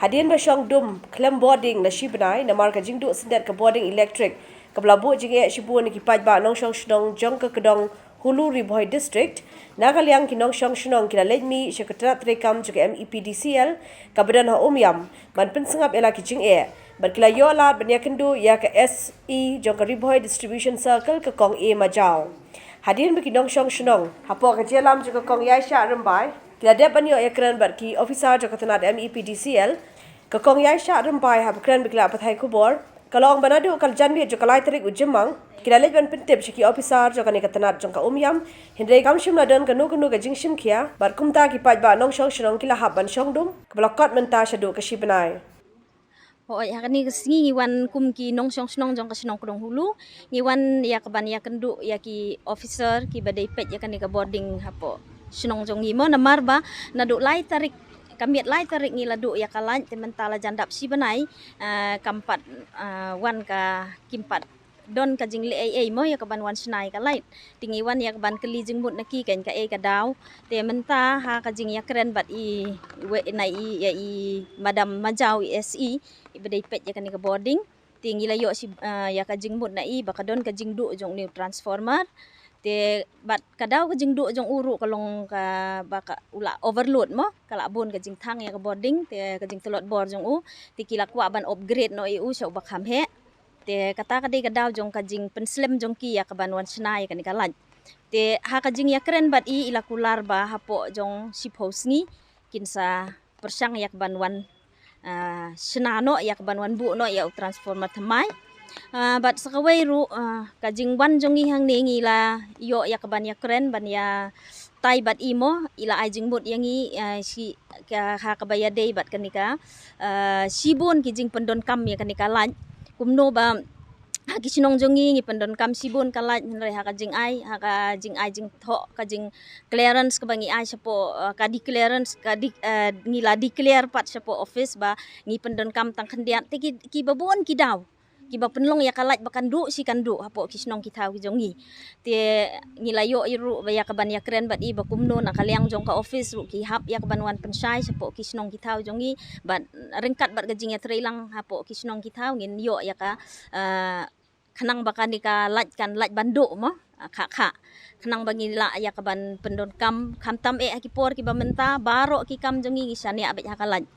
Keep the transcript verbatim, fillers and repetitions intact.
Hadien ba shong dum khlem bording la shi bnai namar ka jingduh syndet ka bording elektrik kaba la buh jingeh shibun na ki paidbah nongshong shnong jong ka kdong Hulu Ri Bhoi District, na ka liang ki nongshong shnong ki la leit mih sha ka tnat treikam jong ka M E P D C L kaba don ha Umiam ban pynsngap ïa la ki jingeh bad ki la ïoh lad ban ïakynduh ïa ka S E jong ka Ri Bhoi Distribution Circle, ka Kong A Majaw. Hadien ba ki nongshong shnong hapoh ka jingïalam jong ka Kong Ïaishah Rymbai ki la dep ban ïoh ïakren bad ki officer jong ka tnat M E P D C L, ka Kong Ïaishah Rymbai haba kren bad ki lad pathai khubor ka la ong ba naduh ka janmiet jong ka lai tarik u Jymmang ki la leit ban pyntip sha ki officer jong kane ka tnat jong ka Umiam, hynrei kam shym la don kano kano ka jingshim khia bad kumta ki paidbah nongshong shnong ki la hap ban shong dum kaba la kot mynta shaduh ka shi bnai. Hooid, ha kane ka sngi ngi wan kum ki nongshong shnong jong ka shnong Kdong Hulu, ngi wan ïa kaban ïakynduh ïa ki officer kiba dei peit ïa kane ka bording hapoh shnong jong ngi mo, namar ba naduh lai tarik, ka miet lai tarik ngi la duh ïa ka light, te mynta la jan dap shi bnai, ah, kam pat, ah, wan ka, kim pat don ka jingleh ei ei mo ïa kaban wan shna ïa ka light. Te ngi wan ïa kaban kylli jingmut na ki kan kaei ka daw. Te mynta ha ka jingïakren bad i, wei na i, ïa i Madam Majaw, i S E iba dei peit ïa kane ka bording, te ngi la ïoh shi, ah, ïa ka jingmut na i ba ka don ka jingduh jong une u transformer. Te bad ka daw ka jingduh jong u ruh ka long kaba ka, u la overload mo, ka la bun ka jingthang ïa ka bording, te ka jingtlot bor jong u, te ki la kwah ban upgrade noh ïa u sha uba kham heh. Te kata ka dei ka daw jong ka jingpynslem jong ki ïa kaban wan shna ïa kane ka light. Te ha ka jingïakren bad i, i la kular ba hapoh jong shiphew sngi kin sa pyrshang ïa kaban wan, ah, shna noh ïa kaban wan buh noh ïa u transformer thymmai. Ah, bad sa kawei ruh, ah, ka jingwan jong ngi hangne ngi la ïoh ïa kaban ïakren ban ïatai bad i mo, i la ai jingmut ïa ngi, ah, shi ka, ha kaba ïadei bad kane ka, ah, shibun ki jingpyndonkam ïa kane ka light. Kumno ba ha ki shnong jong ngi ngi pyndonkam shibun ka light, hynrei ha ka jingai, ha ka jingai jingthoh ka jing clearance kaba ngi ai shapoh, ah, ka declarance, ka di, ah, ngi la declare pat shapoh office ba ngi pyndonkam tang khyndiat, te ki, kiba bun ki daw kiba pynlong ïa ka light ba kan duh shi kan duh hapoh ki shnong ki thaw ki jong ngi. Te ngi la ïoh ruh ba ïa kaban ïakren bad i ba kumno na ka liang jong ka office ruh ki hap ïa kaban wan pynshai shapoh ki shnong ki thaw jong ngi, bad ryngkat bad ka jingïatreilang hapoh ki shnong ki thaw ngin ïoh ïa ka, ah, khnang ba kane ka light kan lait ban duh mo, ah, kha kha. Khnang ba ngi lah ïa kaban pyndonkam, khamtam eh ha ki por kiba mynta, baroh ki kam jong ngi ngi shaniah beit ha ka light.